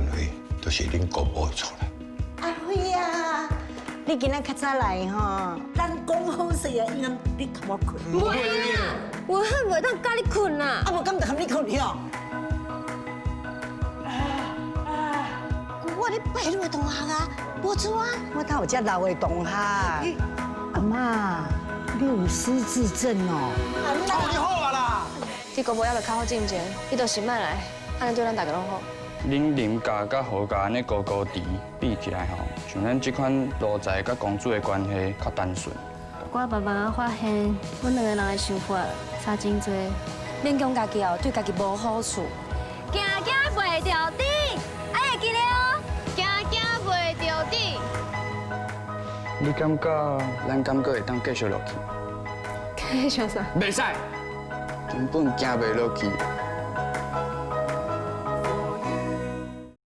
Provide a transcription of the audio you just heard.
關係，就是恁姑母的錯啦。阿輝啊，你今仔較早來吼，咱講好勢啊，應該你共我睏。袂啊，我很袂當佮你睏啊。啊，無敢就含你睏去哦。我咧拜你的同學啊，無錯啊。我哪有遮老的同學？阿媽，你有失智症哦。你好啊啦！你姑母猶未較好進前，你就是莫來，按呢對咱大家攏好。恁林家佮何家按呢高高低比起來吼，像咱這款奴才佮公主的關係較單純。我慢慢仔發現，阮兩個人的想法差真濟。勉強家己哦，對家己無好處。行行袂著底，愛會記得哦。行行袂著底。你感覺咱敢閣會當繼續落去？繼續啥？袂使，根本行袂落去。